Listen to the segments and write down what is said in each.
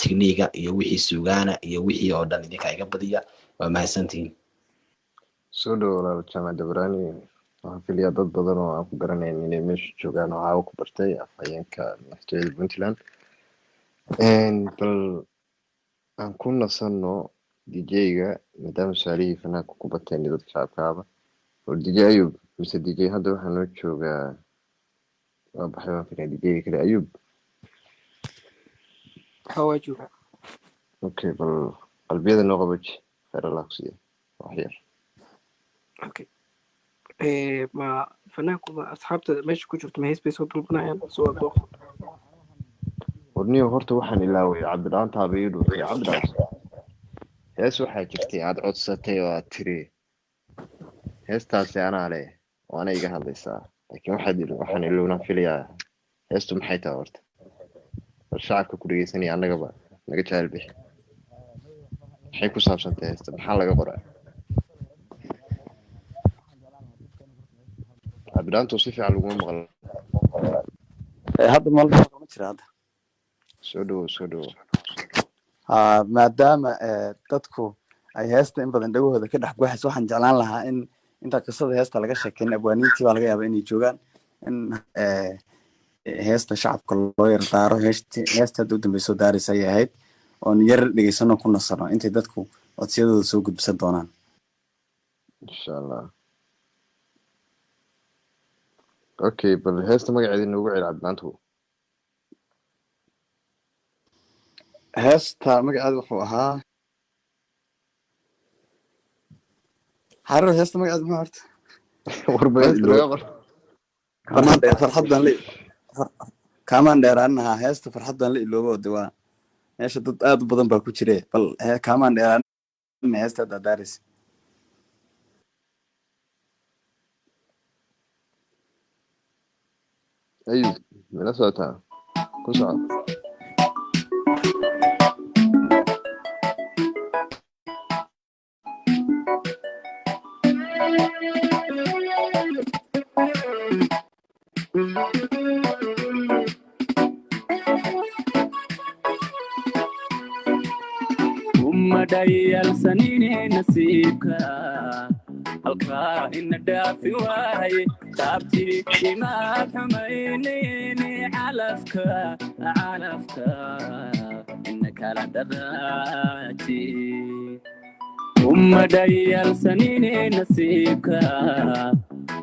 Tigniiga iyo wixii suugaana iyo wixii oo dhan idinkaa iga badiya. Waa mahadsantihiin. Soo dhowo, walaal Jaamac Dabraani. Waxaan filayaa dad badan oo aan ku garanayn inay meesha joogaan oo caawa ku bartay afhayeenka madaxtooyada Puntland. Bal aan ku nasanno DJ-ga, maadaama su-aalihii fanaanka ku bateen iyo dadka shacabkaaba oo DJ Ayub mise DJ hadda waxaa noo joogaa, waa baxay, waan filaya DJ-ga kale Ayub. Waa joogaa. Okay, bal qalbiyada noo qaboji, khayr Allah ku siiya, wax yar. Okay, ma fanaanku, ma asxaabta meesha ku jirto, ma hees bay soo dalbanayaan soo waa dooq? Warniyo, horta waxaan ilaaway Cabdidhaantaaba ii dhuuxay. Cabdidhaan, hees waxaa jirtay aad codsatay oo aad tiri heestaasi anaa leh oo ana iga hadlaysaa, laakiin waxaad waxaan ilownaan filayaa. Heestu maxay tahay horta? Bal shacabka ku dhegeysanaya, annagaba naga jecel bixi, maxay ku saabsantahay heesta? Maxaa laga qoraa? Cabdidhaantu si fiican laguma maqlo. Hadda malma jira hadda? Soo dhowo, soo dhowo. Maadaama dadku ay heesta in badan dhagahooda ka dhex guuxayso, waxaan jeclaan lahaa in inta qisada heesta laga sheekeyn, abwaaniintii baa laga yaabaa inay joogaan, in heesta shacabka loo yar daaro. Heesta hadda u dambeyso daaraysa ayay ahayd, oon yar dhegeysano, ku nasano intay dadku codsiyadooda soo gudbisan doonaan. Insha Allah. Okay, bal heesta magaceeda inoogu celi, Cabdidhaantu. Heesta magaceeda wuxuu ahaa Xarar. Heesta magaceeda muxuu horta? Warba Waan heesta iloobe. laga qor. Kaamaan dheer farxad baan la kaamaan dheeraaninahaa. Heesta farxad baan la iloobo oo de waa meesha dad aad u badan baa ku jire. Bal kaamaan dheeraanina heesta hadda daaraysa. Ayub, mala socotaa? Ku soco. Umadhayalsanine nasiibka halkaa ina dhaafi waaye, taabtii imaad xumaynayne, calafka calafka ina kala dhaqaaji. Umadhayalsanine nasiibka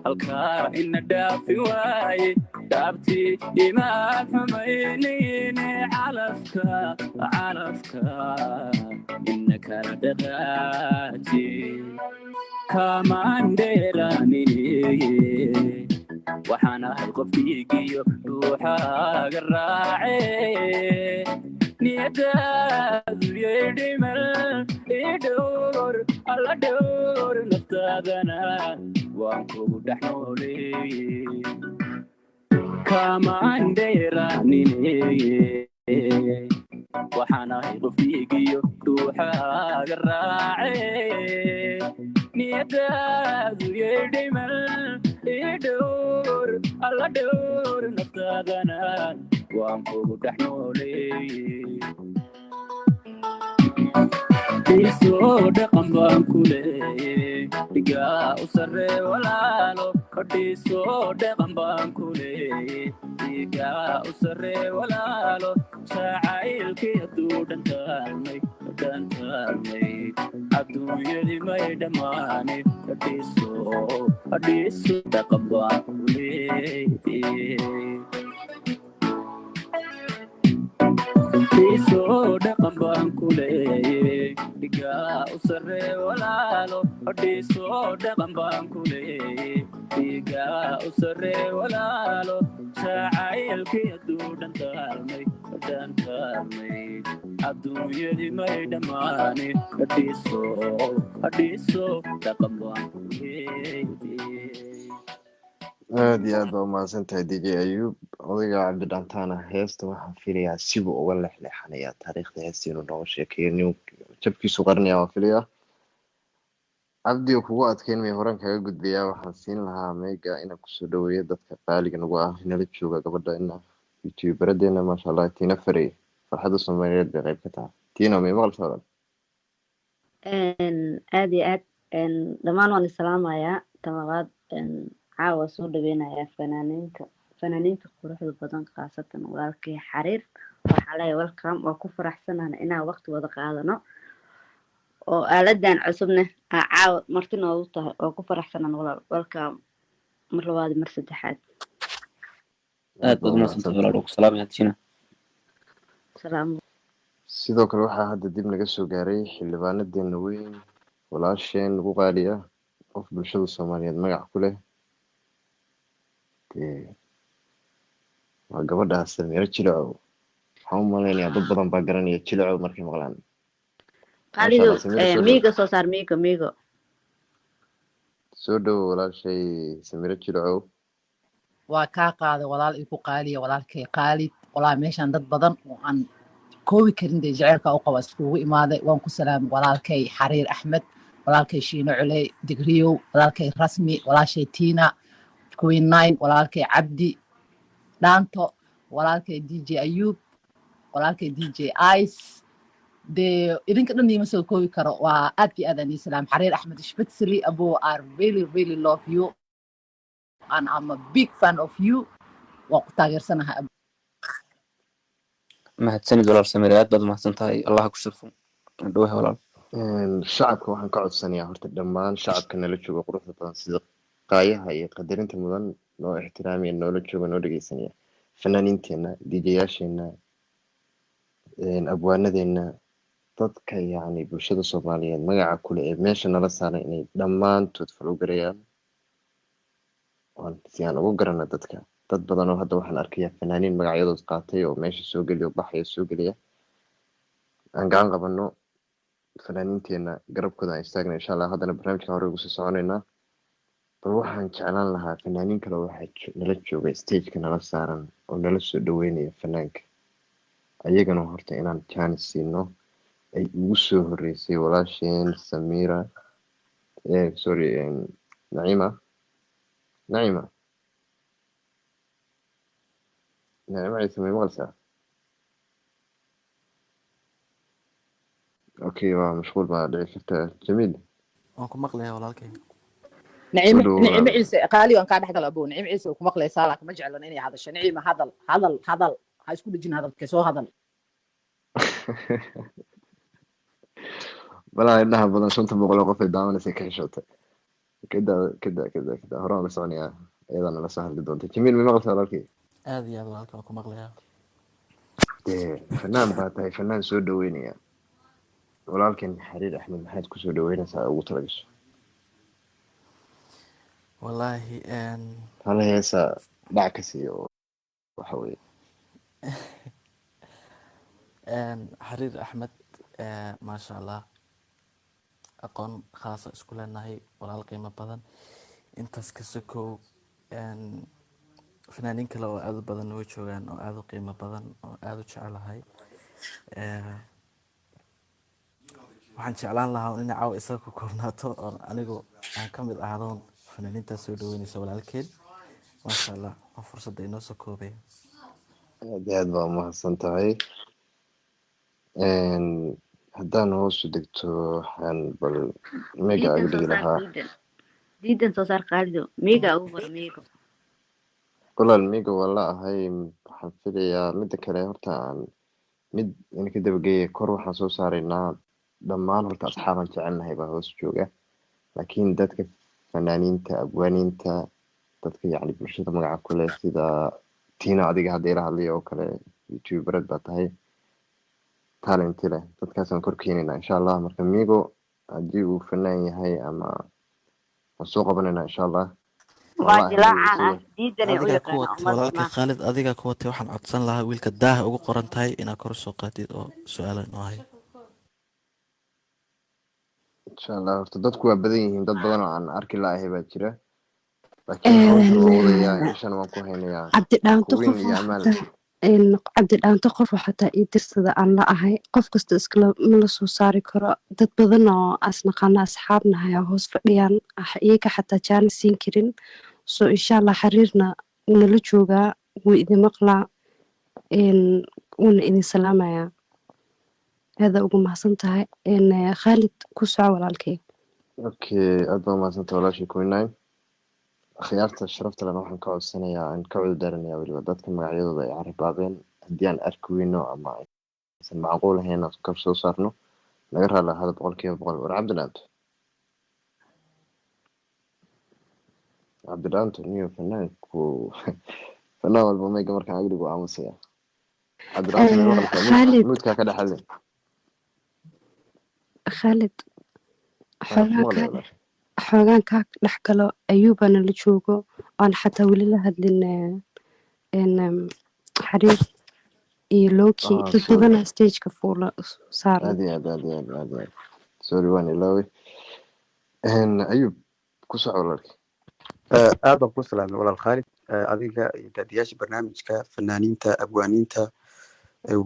halkaa ina dhaafi waaye, dhaabtii imaad xumaynayne, calafka calafka ina kala dhaqaaji. Kaamaan dheeraanine, waxaan ahay qof dhiigiyo dhuuxaaga raace, niyadaadu yeedhimal idhowr alla dhowr, naftaadana waan kugu dhex nooleeye. Kaamaan dheeraanine, waxaan ahay qof dhiigiyo dhuuxaaga raace, niyadaadu yeedhimal idhowr alla dhowr, naftaadana waan kugu dhex nooleeye. Dhiisoo dhaqan baan ku leeyey, dhigaa u sarree walaalo. Dhiisoo dhaqan baan ku leeyey, dhigaa u sarree walaalo. Jacaylkii hadduu dhantaalmay, dhantaalmay, adduunyadii may dhammaane. Dhiisoo, dhiiso dhaqan baan ku leeyey. Dhiisoo dhaqan baan ku leeyey, dhigaa u sarree walaalo. Dhiisoo dhaqan baan ku leeyey, dhigaa u sarree walaalo. Jacaylkii hadduu dhantaalmay, dhantaalmay, adduunyadii may dhammaane. Dhiisoo, dhiiso dhaqan baan ku leeyey. Aad iyo aad baa umahadsan tahay, DJ Ayub. Odayga Cabdidhaantaana heesta waxaan filayaa sibuu uga leexleexanayaa taariikhda heesta inuu nooga sheekeeyo, nin jabkiisu qarinaya waan filayaa. Cabdi oo kugu adkeyn maya, horaan kaga gudbayaa. Waxaan siin lahaa meyga inaan kusoo dhaweeyo dadka qaaliga nagu ah, inala jooga, gabadha ina youtuberadeenna, maasha Allah, Tina Farey. Farxadda Soomaaliyeed bay qayb ka tahay. Tiina, may maqalsa walaal? Aad iyo aad. Dhammaan waan islaamayaa. Tan labaad, caawa soo dhaweynayaa fanaaniinta quruxda badan, khaasatan walaalkay Xariir. Waxaa leeyahay welcome. Waa ku faraxsanahay inaan waqti wada qaadano oo aaladan cusubne aa caawa marti noogu tahay. Waa ku faraxsanaan walaal. Welcome mar labaad iyo mar saddexaad. Aad baad umahadsantahay walaal, oo ku salaamaya, Tina. Salaam. Sidoo kale waxaa hadda dib naga soo gaaray xildhibaanadeena weyn, walaasheen ugu qaaliya, qof bulshada Soomaaliyeed magac ku leh. Dee waa gabadhaas Samiiro Jilacow. Waxaan u malaynayaa dad badan baa garanaya Jilacow markay maqlaan. Maasha Qaalido. Allah, Samiiro, soo dhow. Miiga soo saar, miiga, miigo. Soo dhowo, walaashay Samiiro Jilacow. Waa kaa qaaday, walaal iku qaaliya, walaalkay Qaalid. Walaa meeshaan dad badan oo aan koobi karin dee jaceylka u qaba iskugu imaaday. Waan ku salaamay walaalkay Xariir Axmed, walaalkay Shiino Culey Digriyow, walaalkay Rasmi, walaashay Tiina Queen Nine, walaalkay Cabdi Dhaanto, walaalkay DJ Ayuub, walaalkay DJ Ice. Dee idinka dhan iima soo koobi karo. Waa aad iyo aad aan ii salaam. Xariir Axmed Shpitsli, abo, I really really love you and I'm a big fan of you. Waan ku taageersanahay. Mahadsanid, walaal Samir, aad baad umahadsan tahay. Allah ku sharfo. Dhawaha, walaal. Shacabka waxaan ka codsanayaa horta, dhammaan shacabka nala jooga quruxda badan, sida qaayaha iyo qadarinta mudan noo ixtiraamaya, noola jooga, noo dhegeysanaya, fanaaniinteena, DJ-yaasheena, abwaanadeena, dadka yacni bulshada Soomaaliyeed magaca kule ee meesha nala saaran, inay dhammaantood follow garayaan oon si aan ugu garano dadka. Dad badan oo hadda waxaan arkayaa fanaaniin magacyadood qaatay oo meesha soo geliya oo baxaya, soo geliya. Aan gacan qabano fanaaniinteena, garabkooda aan istaagna, insha Allah. Haddana barnaamijka hore ugu sii soconaynaa. Bal waxaan jeclaan lahaa fanaaniin kale waxaa nala jooga stageka nala saaran oo nala soo dhaweynaya fanaanka, ayagana horta inaan chance siino. Ay ugu soo horeysay walaasheen Samira, sorry, Naciima. Naciima, Naciima Ciise, may maqlaysaa? Okay, waa mashquul baa dhici karta. Jamiil. Waan ku maqlayaa, walaalkay. Soo Naciime. dhowo, Naciime walaal. Ciise qaali, waan kaa dhex gala, abow. Naciime Ciise oo ku maqlaysaa, laakiin ma jeclan inay hadasho. Naciime, hadal, hadal, hadal, ha isku dhejin hadalka, soo hadal. Balaa indhaha badan, 500 oo qof ay daawanaysa ka xishootay. Kada kada kada kada, hore waan la soconayaa, iyadana nala soo hadli doonta. Jamiil, may maqlaysaa, walaalkay? Aad iyo aad, walaalkay, waan ku maqlayaa. Dee fanaan baa tahay, fanaan soo dhaweynaya walaalkan Xariir Axmed. Maxaad kusoo dhaweynaysaa ugu talagasho? Wallaahi hal heesa dhac ka siiyo waxa weeye. Xariir Axmed, maasha Allah, aqoon khaasa isku leenahay, walaal qiimo badan. Intaas ka sokow, fanaaniin kale oo aad u badan way joogaan oo aad u qiimo badan oo aad u jecelahay. Waxaan jeclaan lahaa in caawa isaga ku koobnaato oo anigu aan ka mid ahaadoon fanaaniintaas soo dhaweynaysa walaalkeed. Maasha Allah, waa fursadda inoo soo koobay. Aad iyo aad baa umahadsan tahay. Haddaan hoos u degto, waxaan bal mega Diidan aga soo dhigi saar. lahaa. Diidan, diidan soo saar, Qaalido. Miiga ugu qor, miigo. Walaal, miga waa la ahay. Waxaan filayaa midda kale horta aan mid in ka dabageeya. Kor waxaan soo saaraynaa dhammaan horta asxaabaan jecelnahay baa hoos jooga, laakiin dadka fanaaniinta, abwaaniinta, dadka yacni bulshada magaca ku leh, sida Tina, adiga hadda ila hadlaya oo kale, youtuberad baa tahay, talent leh, dadkaasaan kor keenaynaa, insha Allah. Marka migo haddii uu fanaan yahay ama waan soo qabanaynaa, insha Allah. Waa Waa la ahay jilaacaan ah isaga. Diidanay u Adigaa ku yaqaana watay, ummad walaalkay ma Khaalid, adigaa ku watay. Waxaan codsan lahaa wiilka daaha ugu qoran tahay inaad kor usoo qaadid oo su-aala inoo hayo. Insha Allah. Horta dadku waa badan yihiin, dad badan oo aan arki la'ahay baa jira, laakiin hawsha waa wadayaa, ishana waan ku haynayaa. Cabdi Dhaanto Kuwiin qof iyo oo Amaal. xataa Cabdi Dhaanto qof oo xataa ii dirsada aan la ahay, qof kasta iskala ma la soo saari karo. Dad badan oo asnaqaana, asxaabnahay oo hoos fadhiyaan iyaga xataa jaana siin karin. So insha Allah Xariirna wuu nala joogaa, wuu idin maqlaa. Wuuna idin salaamayaa, aada ugu mahadsan tahay. Khaalid, ku soco walaalkay. Okay, aad baa umahadsantay walaashii Queen Nine. Akhyaarta sharafta lena waxaan ka codsanayaa, aan ka cudur daaranayaa weliba dadka magacyadooda ay carabaabeen. Haddii aan arki weyno ama aysan macquul ahayn inaan kor soo saarno, naga raali ahaada 100%. War Cabdidhaanto, Cabdidhaanto niyo fanaanku, fanaan walba mayga markaan agrigu aamusaya. Cabdidhaanto, may maqalkaa? Khaalid. Muudkaa ka dhexadin. Khaalid. Waan ku xoogaan maqlaya kaa walaasha. Xoogaan kaa dhex galo. Ayuubana la joogo oon xataa weli la hadlin Xariir iyo Loki. Dad Sorry. badana stageka fuula saaran. Aad iyo aad, aad iyo aad, aad iyo aad, sorry, waan ilaaway. Ayub, ku soco walaalkii. Aad baan ku salaamay walaal Khaalid, adiga iyo daadiyaasha barnaamijka, fanaaniinta, abwaaniinta,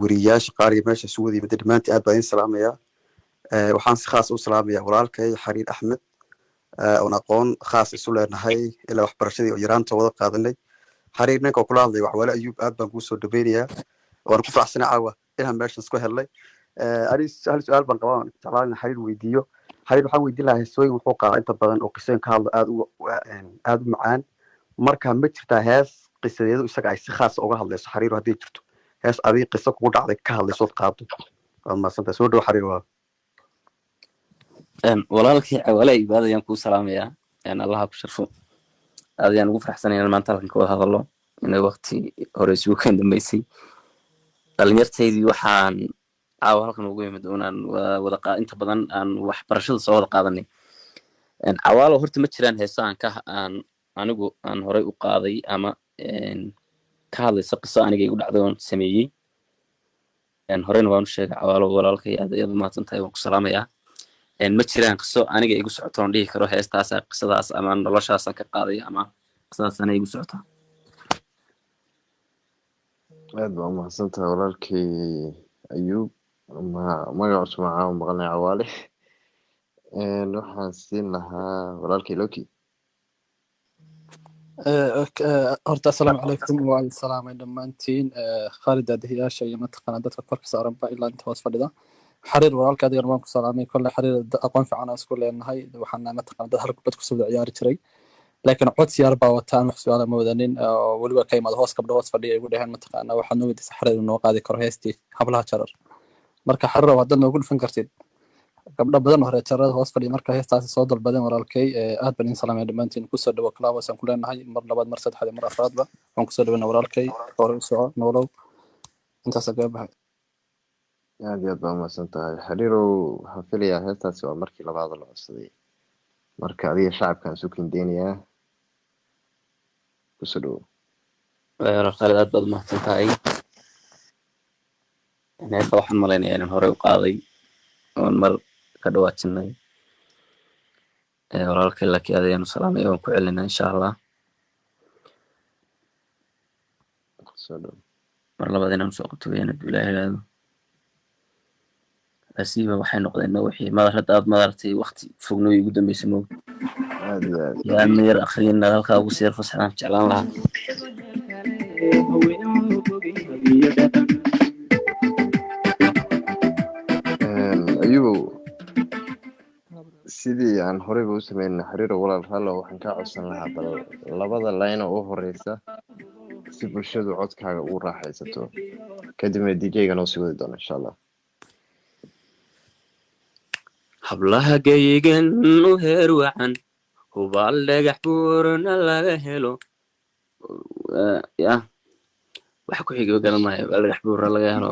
weriyaasha qaar iyo meesha isugu wada yimid, dhammaantiin aad baan idin salaamayaa. Waxaan si khaas u salaamayaa walaalkay Xariir Axmed, oon aqoon khaas isu leenahay ilaa waxbarashadii oo yaraanta wada qaadanay. Xariir, ninka oo kula hadlay Waxwaale Ayuub, aad baan kuu soo dhaweynayaa, waan ku faraxsanay caawa inaan meeshan isku helnay. Ani hal su-aal baan qabaa oon jeclaan inaan Xariir weydiiyo. Xariir waxaan weydiin lahaa, heesooyin wuxuu qaadaa inta badan oo qisooyin ka hadlo aad u aad u macaan. Marka ma jirtaa hees qisadeedu isaga ay si khaas uga hadlayso? Xariir, haddii jirto hees adiga qiso kugu dhacday ka hadlaysood qaado, waad mahadsantahay. Soo dhow Xariir waa. Walaalkii Cawaale Ibaad ayaan kuu salaamayaa. Allaha ku sharfo. Aad ayaan ugu faraxsanay inaan maanta halkan ka wada hadallo, inay waqti hore isugu keen dambeysay. Dhalinyartaydii waxaan caawa halkan ugu imid inaan wada inta badan aan waxbarashada soo wada qaadanay. Cawaalo, horta ma jiraan heeso aan ka aan anigu aan horey u qaaday ama ka hadlaysa qiso aniga igu dhacday oon sameeyey. Horeyna waan u sheegay Cawaalo, walaalkay, aad ayaad u mahadsan tahay, waan ku salaamayaa. Ma jiraan qiso aniga igu socoto oon dhihi karo heestaasa qisadaas ama noloshaasaan ka qaaday ama qisadaas ana igu socota. Aad baa umahadsantahay walaalkay Ayuub. Ma magac cusub aan caawa maqalnay, Cawaale. Waxaan siin lahaa walaalkay Loki. Horta assalaamu calaykum, waa idin salaamay dhammaantiin. Khaalid, daadihiyaasha iyo mataqaanaa dadka korka saaranba ilaa inta hoos fadhida. Xariir walaalka, adigana waan ku salaamay. Kolle Xariir aqoon fiican aan isku leenahay, waxaana mataqaanaa dad hal kubad kusoo wada ciyaari jiray, laakiin codsi yar baa wataan, wax su-aala ma wadanin, oo weliba ka imaada hoos, gabdho hoos fadhiya igu dheheen mataqaanaa waxaad noo weydiisay Xariir inuu noo qaadi karo heestii Hablaha Jarar. Marka Xariir, haddaad noogu dhufan kartid, gabdho badan oo hore jarada hoos fadhiya marka heestaasi soo dalbadeen. Walaalkay, aad baan idin salaamaya dhammaantiin. Kusoo dhawo Clubhouse aan ku leenahay, mar labaad, mar saddexaad iyo mar afraadba waan kusoo dhaweyna walaalkay. Hore u soco, noolow. Intaasa kaga baxay. Aad iyo aad baa umahadsan tahay Xariirow. Waxaan filayaa heestaasi waa markii labaad la codsaday, marka adiga shacabkaan isu kindeynayaa, kusoo dhawow. Walaal Khaalid, aad baad u mahadsan tahay. Heesta waxaan malaynayaa inaan horey u qaaday oon mar ka dhawaajinay. Walaalkay Laki, aad ayaan u salaamay, waan ku celinaa insha Allah. Kusoo dhawow. Mar labaad inaan usoo qabto weyaan hadduu Ilaahay idhaahdo. Asiiba waxay noqdeen wixii madar hadda aad madartay waqti fogna way igu dambeysay moog. Aad iyo aad. Yaan yar akhriyin halkaa ugu sii yar fasaxdaan jeclaan lahaa. Ayubow, sidii aan horeyba u sameynay, Xariiro walaal rallo, waxaan kaa codsan lahaa bal labada line oo u horeysa si bulshadu codkaaga ugu raaxaysato, kadibna DJ-ga noo sii wadi doona insha Allah. Hablaha gaygan u heer wacan, hubaal dhagax buurna laga helo. Ya wax ku xiga garan maayo. Dhagax buurna laga helo,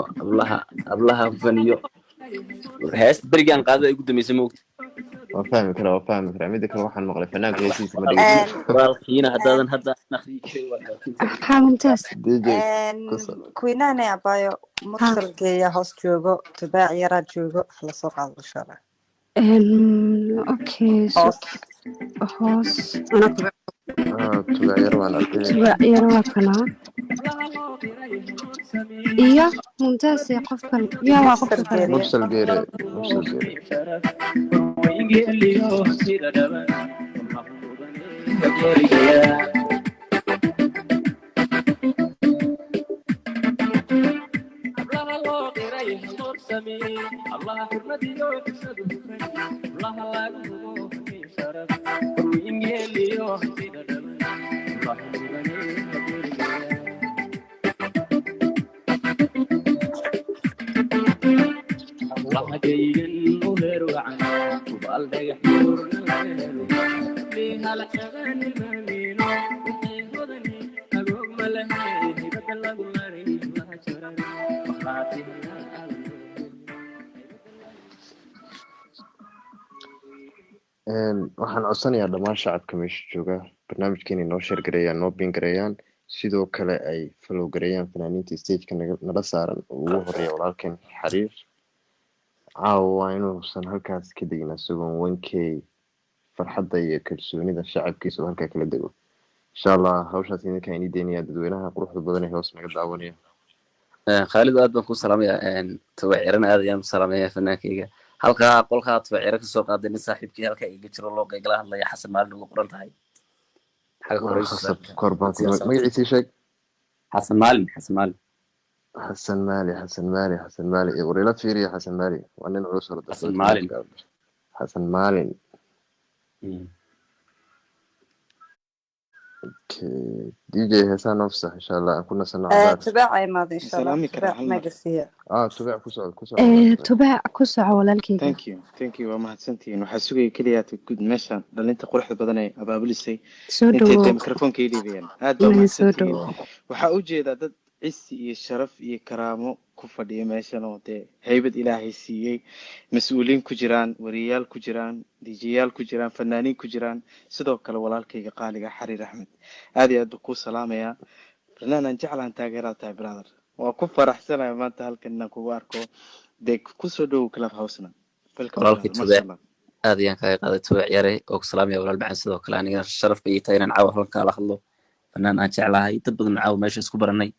hablaha hufan iyo heesta berigaan qaadada igu dambeysay moogta. Waan fahmi karaa, waan fahmi karaa. Midda kale waxaan maqlay fanaanka heesiisa ma dhegeysto. Walaalkiina haddaadan hadda akhriyi karin waa Maxaa Mumtaaz? DJ kusoo. Kuinaane abayo. Ha. Mursal geeya hoos joogo, tubaac yaraa joogo, hala soo qaado insha Allah. Okay, so Hoos. Hoos. Tubaac yar waan arkay. Tubaac yar waa kanaa iyo Mumtaaz iyo qof kale yaa waa qofka Mursal kale. Geeriye. Mursal Geere, Mursal Geere. Waxaan codsanayaa dhammaan shacabka meesha jooga barnaamijka inay noo share gareeyaan, noo pin gareeyaan, sidoo kale ay follow gareeyaan fanaaniinta stageka nala saaran oo ugu horeeya walaalkan Xariir. Caawa waa inuusan halkaas ka degin isagoon 1K farxadda iyo kalsoonida shacabkiisa oo halkaa kala dego. Insha Allah hawshaas idinkaa inii daynaya, dadweynaha quruxda badan ee hoos naga daawanaya. Khaalid, aad baan kuu salaamaya. Tubacirana aad ayaan u salaamaya, fanaankayga. Halkaa qolkaa Tubaciro kasoo qaaday nin saaxiibkii halkaa iga jiro loo qaygala hadlaya, Xasan Maalin ugu qoran tahay xagga Waa hore isu khasab saarta. Kor baan ku magaciisii sheeg. Xasan Maalin, Xasan Maalin. Xasan Maali, Xasan Maali, Xasan Maali, war ila fiiriya. Xasan Maali waa nin culus oo la Xasan darsado Maalin. barnaamijka. Xasan Maalin. Okay. DJ, heesaa noo fasax insha Allah, aan ku nasano cabaar. Tubaaca imaada insha Allah. Salaami karaa Tubaac hal mar? Magasiiya. Ah, Tubeec, ku socod, ku socod walaal, Tubeec. Tubaac, ku soco walaalkeyga. Thank you, thank you, waa mahadsantihiin. Waxaa sugaya keliya guud meesha dhalinta quruxda badan ee abaabulisay Soo intay dhawow. tay mikrofoonka ii dhiibayaan. Aad baa May soo mahadsantihiin. dhawow. Waxaa u jeedaa dad cisi iyo sharaf iyo karaamo ku fadhiya meeshan oo dee haybad Ilaahay siiyey, mas-uuliyiin ku jiraan, wariyayaal ku jiraan, diijayaal ku jiraan, fanaaniin ku jiraan. Sidoo kale walaalkayga qaaliga Xariir Axmed, aad iyo aad baan kuu salaamayaa. Barnaan aan jeclaan taageeraa tahay, brother. Waa ku faraxsanahay maanta halkan inaan kugu arko. Dee kusoo dhowow Club Housena. Welcome, Walaalkii brother, masha Tubeec, Allah. Aad ayaan kaaga qaaday, Tubeec yare oo ku salaamaya, walaal macaan. Sidoo kale anigana sharaf bay ii tahay inaan caawa halkan kaala hadlo fanaan aan jeclahay, dad badan caawa meesha isku baranay.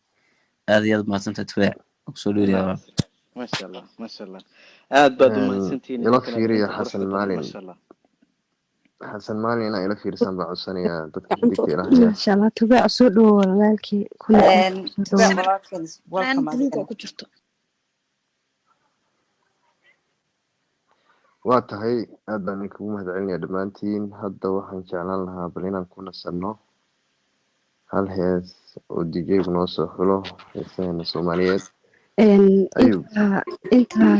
Aad iyo aad umahadsantahay, Tubeec, oo kusoo dhoweynaya, walaal. Maasha Allah, maasha Allah, aad baad umahadsantihiin Ila idinkana fiiriya dhalinta Xasan quruxda badan. Maalin. Maasha Allah. Xasan Maalin inaa ila fiirsaan baan codsanayaa, dadka xidigta ila haya. Maasha Allah, Tubaac, soo dhawow walaalkii, ku noqo, soo Tubaac dhawow. walaalkeen, welcome Fanaanad buluug adigana. oo ku jirto. Waa tahay, aad baan idinkugu mahadcelinaya dhammaantiin. Hadda waxaan jeclaan lahaa bal inaan ku nasanno hal hees oo DJ-gu noo soo xulo, heesaheena Soomaaliyeed. Ayub. Intaa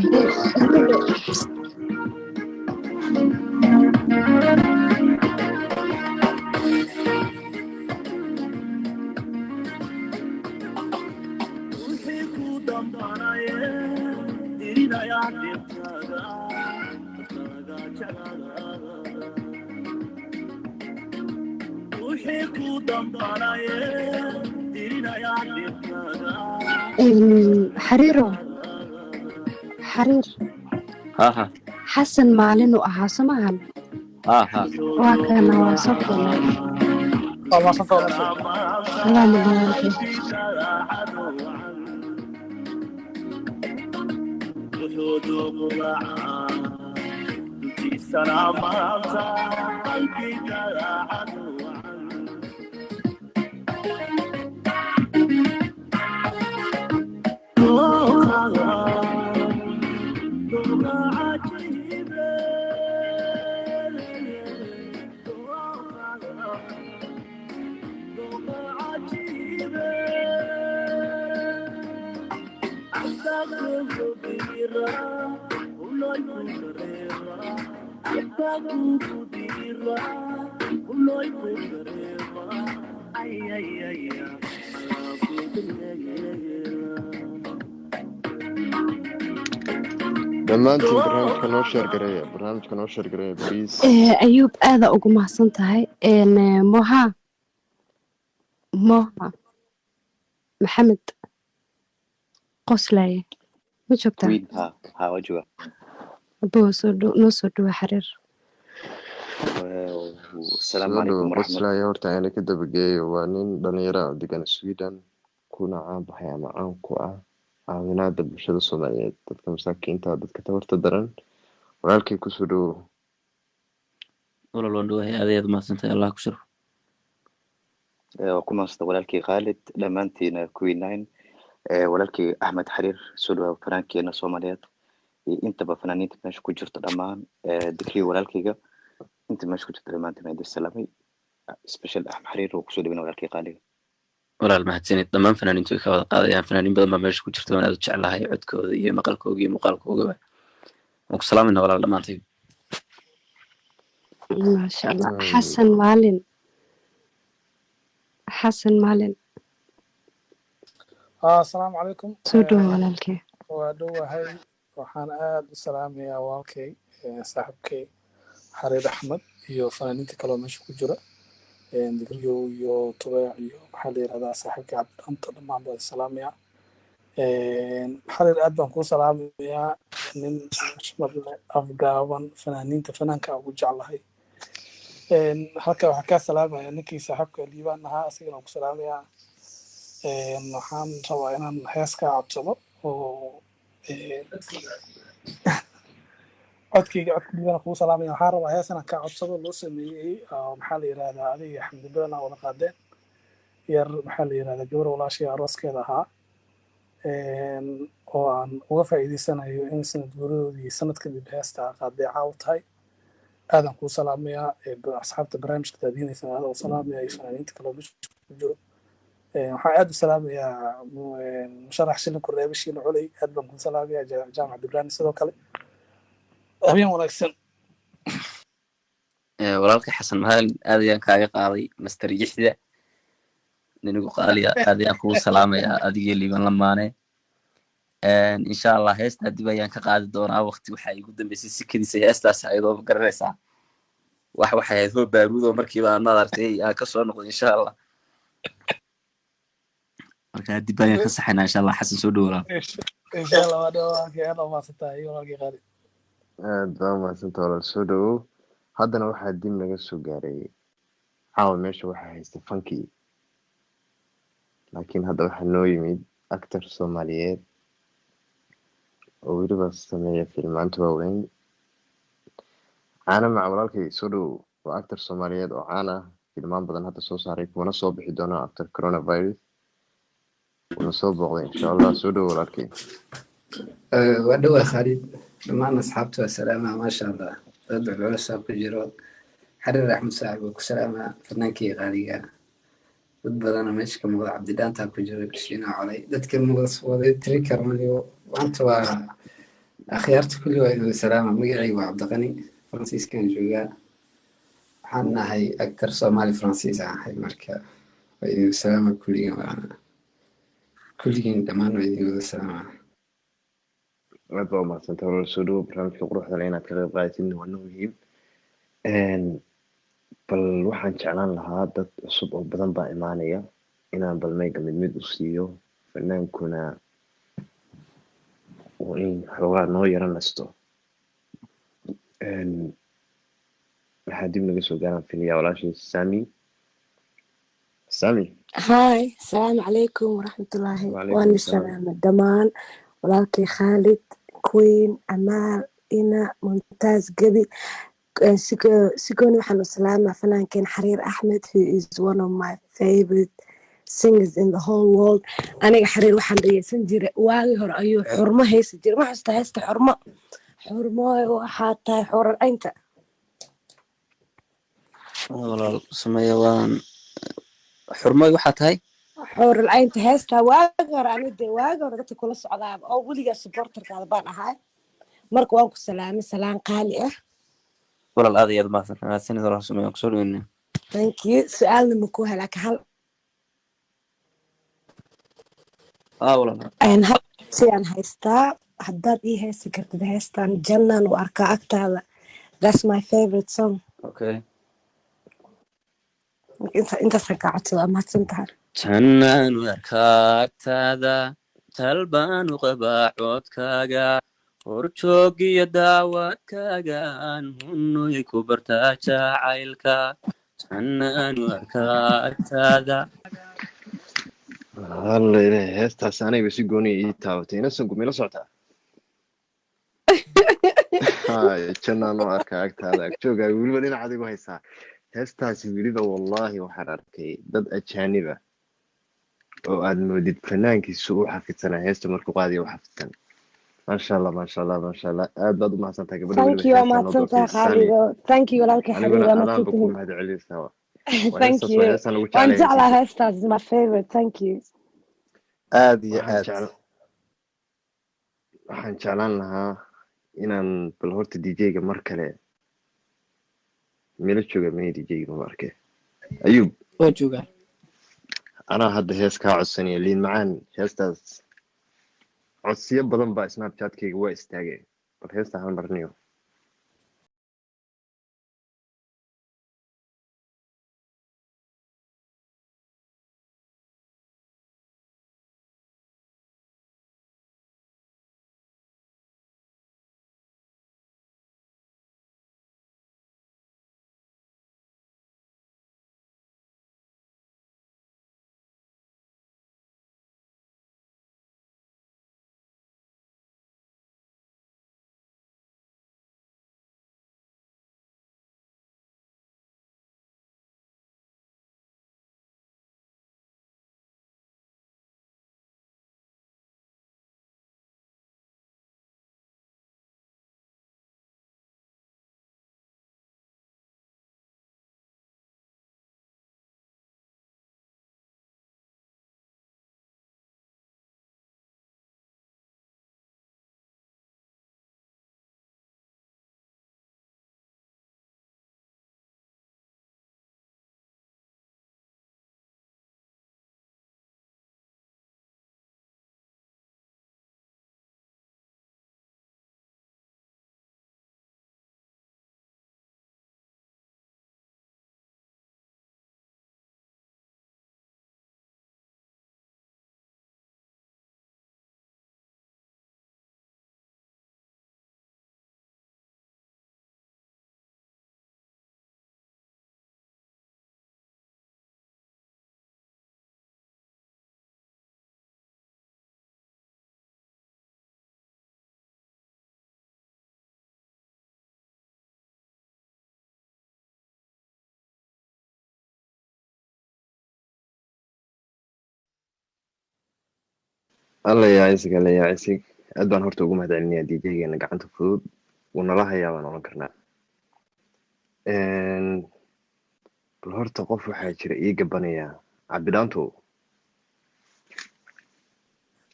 Xariiro, Xariir. Ha ha. Xasan Maalin uu ahaa, soo maahan? Ha ha. Waa kana, waa soo kulmay. Waa mahadsantahay walaashay. Salaam walaalkey. Dhammaantiin barnaamijka noo share gareeya, barnaamijka noo share gareeya, please. Ayuub, aada ugu mahadsan tahay. Moha, Moha Maxamed Qoslaye, ma joogtaa? Queen, ha ha, waa joogaa. Aboo, soo dhow, noo soo dhawa, Xariir. Asalaamu Soo dhowo calaykum waraxmat. Qoslaya horta aana ka dabageeyo. Waa nin dhalinyaro ah oo degan Sweden, kuna caan baxay ama caan ku ah caawinaada bulshada Soomaaliyeed, dadka masaakiinta, dadka tabarta daran. Walaalkay, kusoo dhowo. Walaal, waan dhowahay, aad ayaad umahadsantahay, Allah ku sharfo. Waa ku mahadsan walaalkii Khaalid, dhammaantiina Queen Nine, walaalkii Axmed Xariir, soo dhawaab, fanaankeena Soomaaliyeed. Iyo intaba fanaaniinta meesha ku jirto dhammaan, Dikriyo walaalkayga, inta meesha ku jirta dhammaantiin baan idin salaamay. Special Axmed Xariir oo kusoo dhaweyna, walaalkay qaaliga. Walaal, mahadsanid. Dhammaan fanaaniintu way ka wada qaadayaan. Fanaaniin badan baa meesha ku jirta waan aad u jeclahay codkooda iyo maqalkooga iyo muuqaalkoogaba. Waan ku salaamayna walaal dhammaantay. Maasha Allah. Xasan Maalin, Xasan Maalin. Asalaamu calaykum. Soo dhowo, walaalkee. Waa dhowahay. Waxaan aad u salaamayaa walaalkay, saaxiibkay Xariir Axmed iyo fanaaniinta kaloo meesha ku jira, Digriyow iyo Tubeec iyo maxaa la yirahdaa, saaxiibkay Cabdidhanto. Dhammaan baan salaamayaa. Xariir, aad baan kuu salaamayaa, nin xushmad leh, afgaaban, fanaaniinta fanaanka ugu jeclahay. Halka waxaan kaa salaamayaa ninkii saaxiibka Liibaan ahaa, asigana waan ku salaamayaa. Waxaan rabaa inaan hees kaa codsado oo codkayga, codka Liibaan kugu salaamaya. Waxaan rabaa hees inaan kaa codsado loo sameeyey oo maxaa la yirahdaa, adiga Xamdi Badan aa wada qaadeen yar, maxaa la yirahdaa, gabar walaashay arooskeeda ahaa, oo aan uga faa'iideysanayo in sanad guuradoodii sanad kadib heesta qaaday caaw tahay. Aadaan kuu salaamayaa. Asxaabta barnaamijka daadiinaysan aad u salaamaya iyo fanaaniinta kaloo meesha ku jiro. Waxaan aad u salaamayaa musharax Shilinku Reebe Shiina Culey, aad baan kuu salaamayaa. Jaamac Dibraani sidoo kale. Habeen wanaagsan. Walaalka Xasan Maalin, aad ayaan kaaga qaaday. Master Yixda ninigu qaaliya, aad ayaan kugu salaamayaa adigii Liiban Lamaane. Insha Allah heestaa dib ayaan ka qaadi doonaa. Waqti waxaa igu dambeysay sikadiisa heestaas ayadoo ma garanaysaa wax waxay ahayd hoob baaruud oo markiiba aan maaragtay aan kasoo noqday. Insha Allah marka dib ayaan ka saxaynaa insha Allah. Xasan, soo dhow walaal. Insha Allah, waa dhawo walaalkay. Aad u mahadsantahay iyo walaalkay qaali. Aad baa umahadsanta walaal, soo dhawow. Haddana waxaa dib naga soo gaaray, caawa meesha waxaa haysta fankii, laakiin hadda waxaa noo yimid actor Soomaaliyeed oo weliba sameeya filmaanta waaweyn. Caano maca walaalkay, soo dhowow. Waa actor Soomaaliyeed oo caan ah, filmaan badan hadda soo saaray, kuwana soo bixi doona after coronavirus, wuuna soo booqday insha Allah. Soo dhowow, walaalkay. Waa dhowaa Khaalid, dhammaan asxaabta waa salaama. Maasha Allah, dad culculusaa ku jiro. Xariir Axmed saaxib waa ku salaamaa, fanaankii qaaliga. Dad badana meesha ka muuqda, Cabdidhaantaa ku jiro, Shiina Colay, dadka muuqda waday tiri karmaniyo. Maanta waa akhyaarta kulli, waa idin salaama. Magacayga waa Cabdiqani, Faransiiskan joogaa. Waxaan nahay actor Soomaali Faransiis aan ahay. Marka waa idin salaama kulligiin, waana kulligiin dhammaan waa idin wada salaama. Aad baa umahadsanta walaal, soo dhowow. Barnaamijka quruxda leh inaad ka qayb qaadatidna waa noo muhiim. Bal waxaan jeclaan lahaa, dad cusub oo badan baa imaanaya, inaan bal mayga mid mid u siiyo, fanaankuna waa in xoogaa noo yara nasto. Waxaa dib naga soo gaaraan filayaa walaashii Sami. Sami. Hi, asalaamu calaykum waraxmatullaahi. Wacalaykum Waana asalaam. Salaama dhammaan walaalkay Khaalid, Queen, Amaal, Ina, Mumtaaz, Gebi. Si gooni waxaan u salaamaa fanaankeen Xariir Axmed, who is one of my favorite singers in the whole world. Aniga Xariir waxaan dhegeysan jiray waagii hore ayuu Xurmo heesi jiray. Ma xasuustaa heesta Xurmo? Xurmooy waxaa tahay xurar caynta. Walaal sameeya, waan Xurmoy waxaa tahay. Xuural caynta heesta waagi hore, ani dee waagi hore dadka kula socdaaba oo weligaa supporterkaada baan ahay. Marka waan ku salaamay, salaan qaali ah. Walaal, aad ayaad umahadsan, mahadsanid walaal sameeya, waan kusoo dhaweynaa. Thank you. Su-aalna ma ku helaa ka hal? Ah, walaal. Hal siyaan haystaa, haddaad ii heesi kartid heestan Jannaan u arkaa agtaada. That's my favorite song. Okay. Marka intaasaan kaa codsada. Waa mahadsan tahay. Jannaan u arkaa agtaada, talbaan u qabaa codkaaga, horjoogiyo daawadkaagaan hunoy ku bartaa jacaylka. Jannaan u arkaa agtaada. Alla ilahay, heestaas anayba si gooni ii taabatay. Inasanku mila socotaa? Hay, Jannaan u arkaa agtaada, agjoogaaga, weliba dhinacaad igu haysaa heestaasi. Weliba wallahi waxaan arkay dad ajaaniba oo aad moodid fanaankiisu u xafidsanaa heesta markuu qaadiyo u xafidsan. Maasha Allah, maasha Allah, maasha Allah, aad baad u mahadsantahay gabadha. Thank Weliba you, waa heestaa noo mahadsantahay doortay Sani. Khaalido. Thank you, walaalkay Xariir, Aniguna waa adaanba ku mahadsantihiin. mahad celinaysaa. Waa Thank heestaas, you. waa heestaan ugu Waan jeclay jeclaa heesiisa. heestaas, is my favorite. Thank you. Aad iyo Waxaan aad. jecel waxaan jeclaan lahaa inaan bal horta DJ-ga mar kale meel jooga maya DJ-ga maba arkay Ayub. Waa joogaa. Anaa hadda hees kaa codsanaya, Liin Macaan. Heestaas codsiyo badan baa Snapchatkayga waa istaagay. Bal heesta hal marniyo. Alla yaa isig, alla yaa isig, aad baan horta ugu mahad celinayaa DJ-geena gacanta fudud, wuu nala hayaa baan oran karnaa. Bal horta qof waxaa jira ii gabanaya, Cabdidhaanto.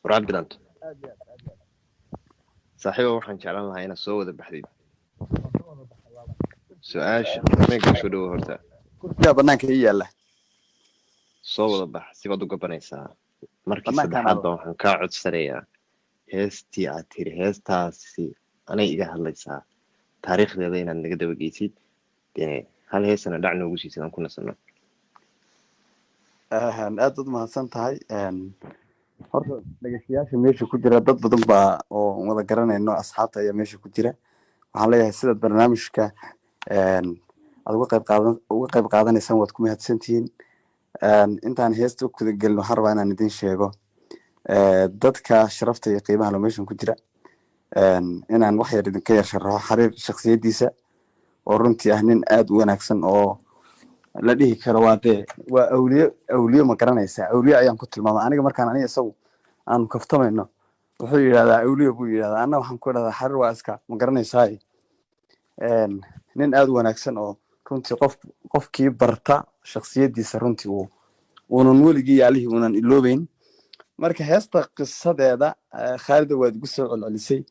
War Cabdidhaanto saaxiiba, waxaan jeclaan lahaa inaad soo wada baxdid su-aasha meega soo dhawo horta. Kursigaa banaanka ii yaalla. Soo wada bax, sibaad u gabanaysaa markii Banaankaan saddexaad ado. Baa waxaan kaa codsanayaa heestii aad tiri heestaasi anay iga hadlaysaa, taariikhdeeda inaad naga daba geysid, dee hal heesana dhac noogu siisid aan ku nasano. Aad baad mahadsan tahay. Horta dhegeystayaasha meesha ku jira dad badan baa oo wada garanayno, asxaabta ayaa meesha ku jira. Waxaan leeyahay sidaad barnaamijka aad uga qayb qaadanaysaan waad ku mahadsantihiin. Intaan heesta u guda gelin, waxaan rabaa inaan idin sheego dadka sharafta iyo qiimaha loo meeshan ku jira, inaan wax yar idinka yar sharaxo Xariir shakhsiyadiisa, oo runtii ah nin aad u wanaagsan oo la dhihi karo waa dee waa awliyo. Awliyo ma garanaysaa? Awliyo ayaan ku tilmaamay aniga. Markaan aniga isagu aanu kaftamayno, wuxuu yidhahdaa awliyo buu yidhahdaa, anna waxaan ku idhahdaa Xariir waa iska ma garanaysaa nin aad u wanaagsan oo runtii qof qofkii barta shakhsiyadiisa runtii uu uunan weligii yaalihii uunan iloobeyn. Marka heesta qisadeeda, Khaalida, waad igu soo celcelisay.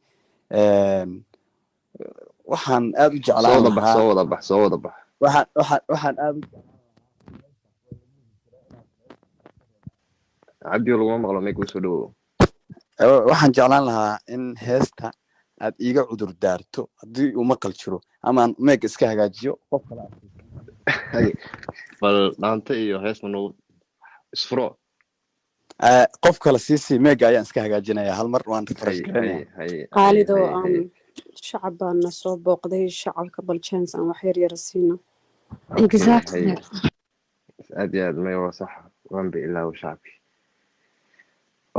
Waxaan aad u Soo jeclaan wada bax. lahaa. Soo wada bax, soo wada bax. Waxaan aad u Cabdi, laguma maqlo, meeg usoo dhawow. Waxaan jeclaan lahaa in heesta aad iiga cudur daarto haddii uu maqal jiro ama aan meeg iska hagaajiyo qof kale aad. Hay, bal dhaanta iyo hees ma nagu isfuro. Qof kale siisii, meega ayaan iska hagaajinaya, hal mar waan refresh Hay. garanaya. Hay, hay, hay. Qaalido. Hay, hay. Shacab baana soo booqday, shacabka bal chance aan wax yar yara siino. Okay. Exactly. Hay, aad iyo aad, may waa sax, waan ba ilaawo shacabki.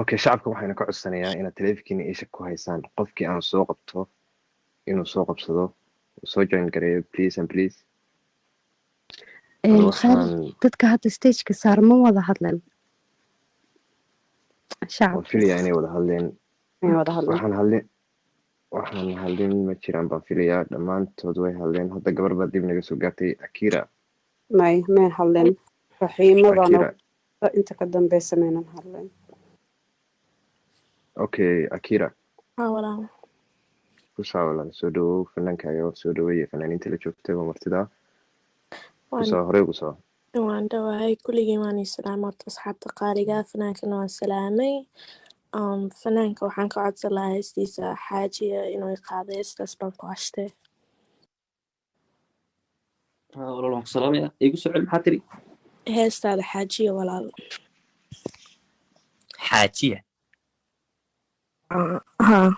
Okay, shacabka waxayna ka codsanayaa inaad taleefankiina isha ku haysaan, qofkii aan soo qabto inuu soo qabsado, uu soo join gareeyo, please and please. Bal Khaalid, waxaan dadka hadda stageka saaran ma wada hadleen waan shacabka? filayaa inay wada hadleen. May wada hadleen. Waxaan hadlin Waxaan hadlin ma jiraan baan filayaa, dhammaantood way hadleen. Hadda gabar baa dib naga soo gaartay, Akira. May mayn hadlin, Raxiima baa Akira. Noo inta ka dambeysa maynan hadlin. Okay, Akira. Haa walaal. Kusaa walaal, soo dhawow. Fanaankaaga waa soo dhaweeye, fanaaniinta la joogtay waa martida. Waan kusoo horey kusoo. Waan dhawahay kulligii, waan ii salaamay horta asxaabta qaaliga, fanaankana waan salaamay. Fanaanka waxaan ka codsan lahaa heestiisa Xaajiya inuu i qaado, heestaas baan ku hashtay. Haa, walaal, waan ku salaamaya. Igu soo celi, maxaa tiri? Heestaada Xaajiya, walaal. Xaajiya? Haa.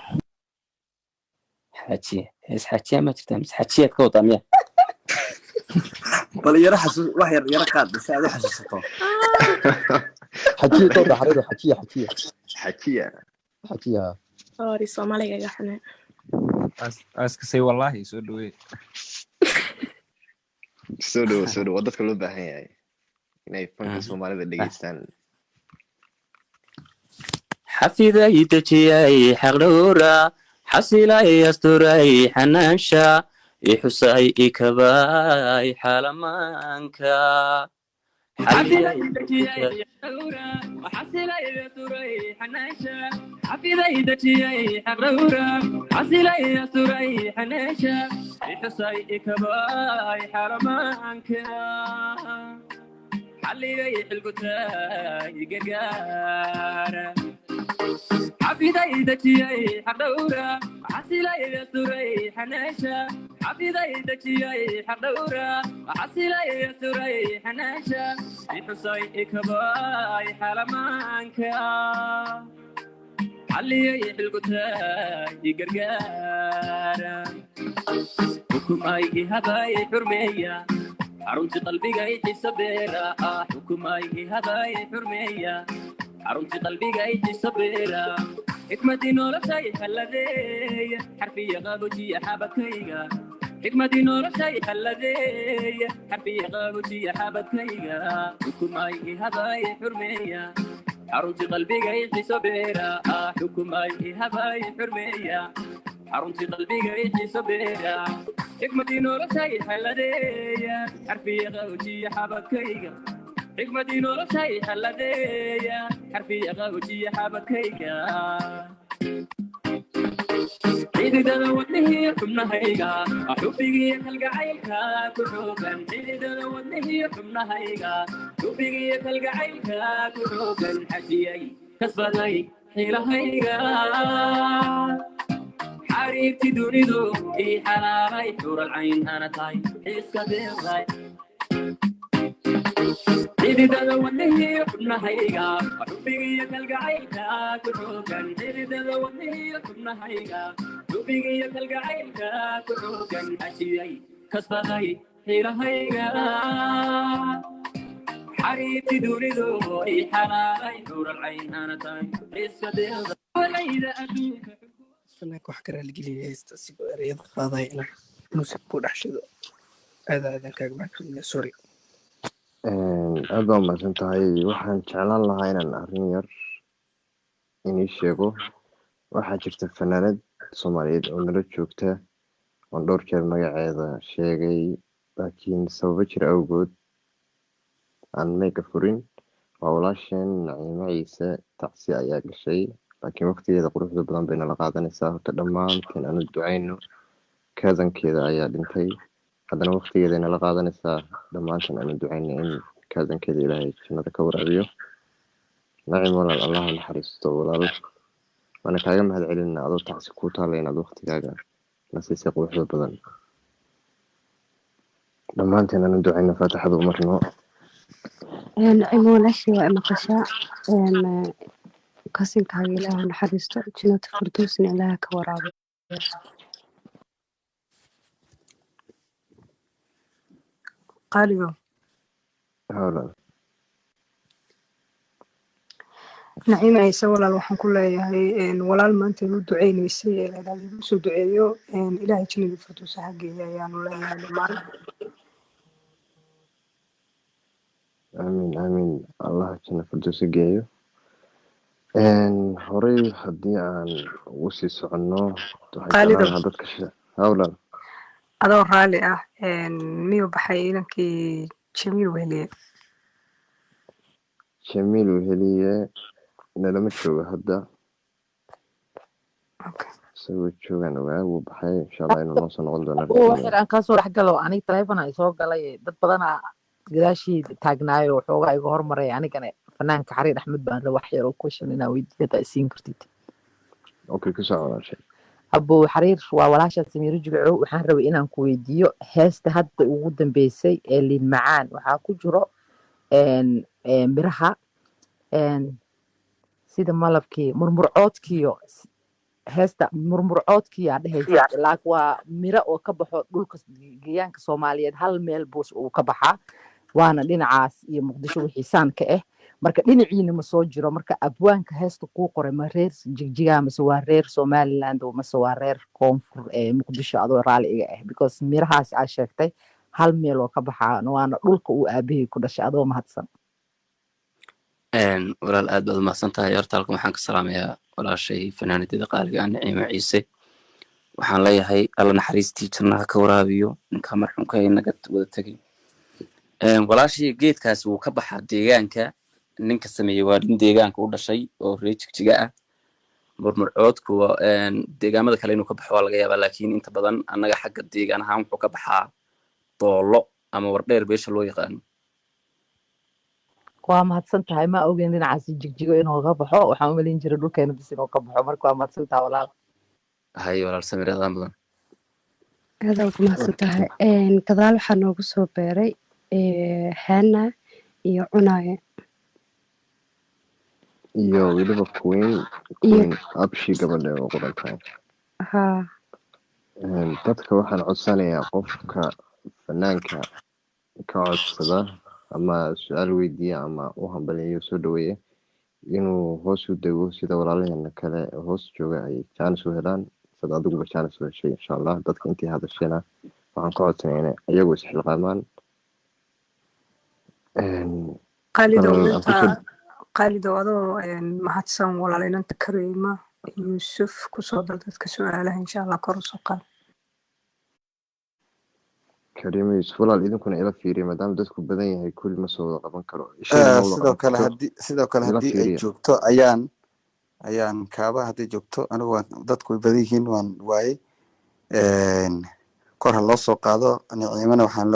Xaajiya, hees xaajiya ma jirtaa mise xaajiyaad ka wadaa miya? Bal yara xasuus, wax yar yara qaad si aad u xasuusato. Xajiya kawada, Xariiro, xajiya, xajiya. Xajiya. Xajiya. Sorry, Soomaaliga iga xune. Askasay wallahi, soo dhaweey. Soo dhawo, soo dhawo. Waa dadka loo baahan yahay inay fanka Soomaalida dhegeystaan. Xafiday, dejiyay, xaqdhowra, xasilay, asturay, xanaansha, ixusay, ikabay xalamaanka. Xafiday, dejiyay, xaqdhowra, xasilay, asturay, xanaansha. Xafiday, dejiyay, xaqdhowra, xasilay, asturay, xanaansha, ixusay, ikabay xalamaanka, xalliyay, xilgutay, gargaara. Xafiday, dejiyay, xaqdhowra, xasilay, asturay, xanaasha. Xafiday, dejiyay, xaqdhowra, xasilay, asturay, xanaasha, ixusay, ikabay xalamaanka, xalliyay, xilgutay, gargaara, xukumay, ihabay, xurmeeya, xarunti qalbigay xiso beera ah. Xukumay, ihabay, xurmeeya, xarunti qalbigay xiso beera, xikmadii noloshay halladeeya, xarfiya qabojiya xabadkayga. Xikmadii noloshay halladeeya, xarfiya qabojiya xabadkayga. Xukumay, ihabay, xurmeeya, xarunti qalbigay xiso beera ah. Xukumay, ihabay, xurmeeya, xarunti qalbigay xiso beera, xikmadii noloshay halladeeya, xarfiya qabojiya xabadkayga. Xikmadii noloshay halladeeya, xarfiya qabojiya xabadkayga. Xididada wadnihii xubnahayga, xubbigiyo kalgacaylka ku xoogan. Xididada wadnihii xubnahayga, xubbigiyo kalgacaylka ku xoogan. Xajiyay, kasbaday xilahayga, xariirti dunidu ii xalaalay, xural cayn ana tahay, xiiska deeqay. Xididada wadnihii xubnahayga, xubbigiyo kalgacaylka ku xoogan. Xididada wadnihii xubnahayga, xubbigiyo kalgacaylka ku xoogan. Xajiyay, kasbaday xilahayga, xariirti dunidu ii xalaalay, xural cayn ana tahay, xiiska deeqay walayda adduunka. Fanaanka wax ka raaligeliyay heesta asigoo ereyada qaadaya inaan music ku dhex shido. Aad aadan kaaga mahadcelinaya, sorry. Aad baa umahadsan tahay. Waxaan jeclaan lahaa inaan arrin yar inii sheego. Waxaa jirta fanaanad Soomaaliyeed oo nala joogta oon dhowr jeer magaceeda sheegay, laakiin sababo jira awgood aan mayga furin. Waa walaasheen Naciimo Ciise. Tacsi ayaa gashay, laakiin waqtigeeda quruxda badan bay nala qaadanaysaa. Horta dhammaanteen aanu ducayno, cousinkeeda ayaa dhintay, haddana waqtigeeda nala qaadanaysaa. Dhammaanteen aanu ducayno in cousinkeeda Ilaahay jannada ka waraabiyo. Nacim walaal, Allaha naxariisto walaal. Waana kaaga mahad celinaa adoo tacsi kuu taala inaad waqtigaaga na siisay quruxda badan. Dhammaanteen aanu ducayno, faatixada u marno. Nacimo walaashii, waa maqashaa. Cousinkaaga Ilaah u naxariisto, jannata firdowsna Ilaah ka waraabiyo. Qaaligo. Howlan. Naciima Ciise walaal, waxaan ku leeyahay walaal maanta igu duceynaysay ee laydhaahdo igu soo duceeyo, Ilaahay jannadii firdowsa ha geeya ayaanu leeyahay dhammaan. Aamiin, aamiin. Allah janna firdowsa geeyo. Horey haddii aan ugu sii soconno, waxaan jeclaan Qaalidow, lahaa dadka hawlan. Adoo raalli ah, miyuu baxay inankii Jamiil Wehliye? Jamiil Weheliye nalama joogo hadda. Okay. Isagoo joogaan ogaa, wuu baxay. Insha Allah inuu noo soo noqon doono Wax rajeynaya. yar aan kasoo dhex galo. Aniga taleefon ay soo galay, dad badanaa gadaashii taagnaayo, waxoogaa iga hormaray. Anigana fanaanka Xariir Axmed baan raba wax yar oo question inaa weydiiyo hadaa isiin kartid. Okay, ku soco walaashay. Abow Xariir, waa walaashaa Samiiro Jilco. Waxaan rabay inaan ku weydiiyo heesta hadda ugu dambeysay ee Liin Macaan. Waxaa ku jiro miraha sida malabkii murmurcoodkiyo, heesta murmurcoodkiyaa dhehaysa, laakiin waa miro oo ka baxo dhulka geeyaanka Soomaaliyeed. Hal meel buus uu ka baxaa, waana dhinacaas iyo Muqdisho wixii saan ka ah. Marka dhinaciina ma soo jiro. Marka abwaanka heesta kuu qoray ma reer Jigjigaa mase waa reer Somaliland mase waa reer koonfur ee Muqdisho? Adoo raali iga ah, because mirahaas aa sheegtay hal meel oo ka baxaa, waana dhulka uu aabahey ku dhashay. Adoo mahadsan. Walaal, aad baad umahadsan tahay. Horta halkan waxaan ka salaamayaa walaashay fanaanadada qaaliga ah, Naciimo Ciise. Waxaan leeyahay Alla naxariistii jannaha ka waraabiyo ninka marxuumka ee naga wada tegay. Walaashii, geedkaasi wuu ka baxaa deegaanka. Ninka sameeyey waa nin deegaanka u dhashay oo reer Jigjiga ah. Murmurcoodku deegaamada kale inuu ka baxo waa laga yaabaa, laakiin inta badan annaga xagga deegaan ahaan wuxuu ka baxaa Doolo ama Wardheer beesha loo yaqaano. Waa mahadsan tahay. Ma ogeyn dhinacaasi Jigjigo inuu ka baxo. Waxaan u malayn jiray dhulkeena bis inuu ka baxo. Marka waa mahadsan tahay, walaal. Hay walaal Samir, adaan mudan. Aad ugu mahadsan tahay. Gadaal waxaa noogu soo beeray Hana iyo Cunaye. Iyo weliba Queen. Iyo Queen Abshi gabadha oo qoran tahay. Haa. Dadka waxaan codsanayaa, qofka fanaanka ka codsada ama su-aal weydiiya ama u hambaliyo, soo dhaweeya, inuu hoos u dego sida walaalaheena kale ee hoos jooga ay chance u helaan, sida adiguba chance u heshay. Insha Allah dadka intii hadashayna waxaan ka codsanaya inay iyagu isxilqaamaan. Qaalidow, Bal aan kusoo inta Qaalidow, adoo mahadsan walaal, inanta Kariima Yuusuf kusoo dar dadka su-aalaha, insha Allah kor usoo qaad. Kariimo Yuusuf, walaal idinkuna ila fiiriya, maadaama dadku badan yahay, kulli ma soo wada qaban karo, ishayna ma wada Sidoo qaban kale karto. Haddii sidoo kale Ila haddii ay fiiriya. joogto ayaan kaaba hadday joogto, anigu waan dadku way badan yihiin, waan waayey. Kor ha loo soo qaado Niciimana waxaan.